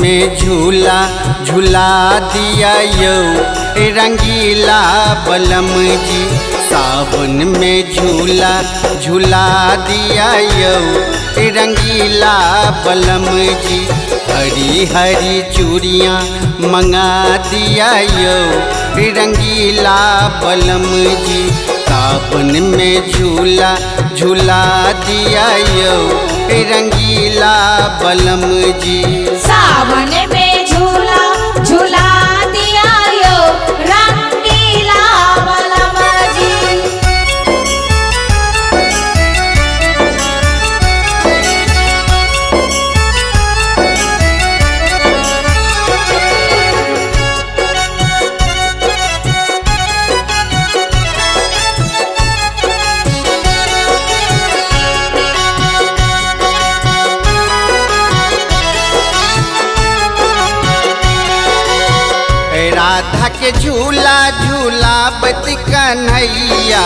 में झूला झूला दिया यो रंगीला बलम जी। सावन में झूला झूला दिया यो रंगीला बलम जी। हरी हरी चूड़ियाँ मंगा दिया यो रंगीला बलम जी। सावन में झूला झूला दिया यो रंगीला बलम जी। सावन में झूला झूला दिया यो रंगीला बलम जी। राधा के झूला झूलावत कन्हैया,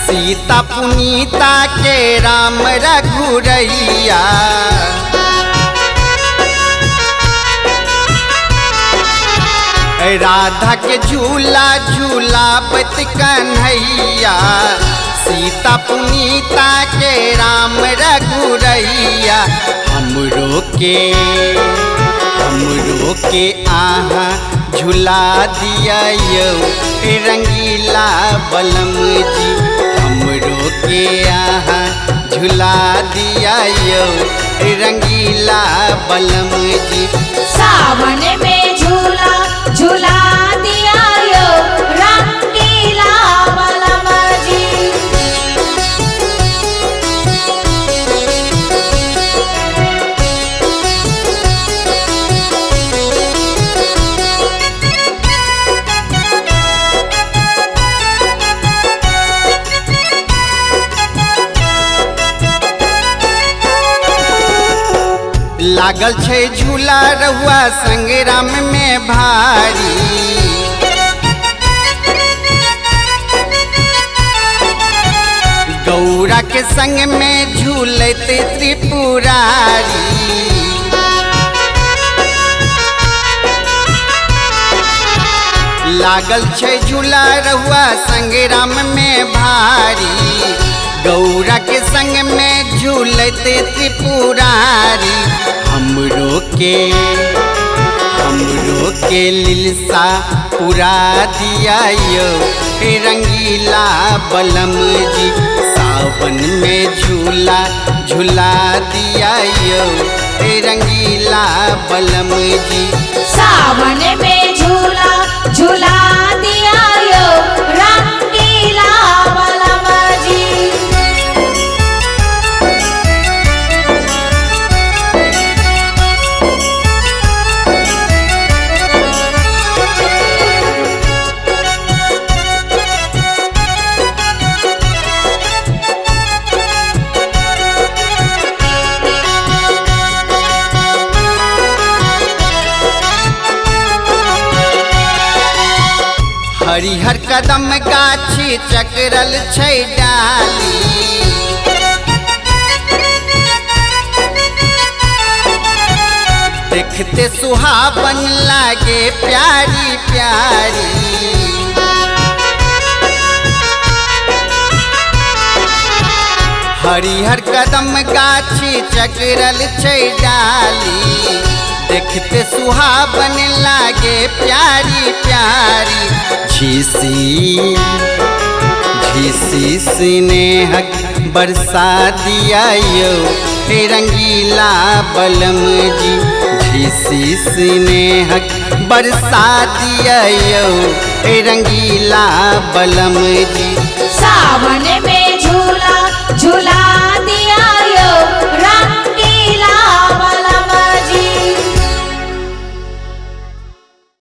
सीता पुनीता के राम रघुरैया। राधा के झूला झूलावत कन्हैया, सीता पुनीता के राम रघुरैया। हमरो के आहा झूला दिया यो रंगीला बलम जी। हमरो के आहा झूला दिया यो रंगीला बलम जी। सावन में झूला झूला दिया यो रंगीला बलम जी। लागल छै झूला रहुआ संग्राम में भारी, गौरा के संग में झूलत त्रिपुरारी। लागल छै झूला रहुआ संग्राम में भारी, गौरा के संग में झूलत त्रिपुरारी। हमरो के लिलसा पुरा दिया यो रंगीला बलम जी। सावन में झूला झूला दिया यो रंगीला बलम जी। सावन में झूला झूला दिया यो रंगीला बलम जी। हरिहर कदम गाछी चकरल छै डाली, देखते सुहावन लागे प्यारी प्यारी। हरिहर कदम गाछी चकरल छै डाली, देखते सुहावन लागे प्यारी प्यारी। झीसी झीसी स्नेहक बरसा दिया यो रंगीला बलम जी। झीसी स्नेहक बरसा दिया यो रंगीला बलम जी। सावन में झूला झूला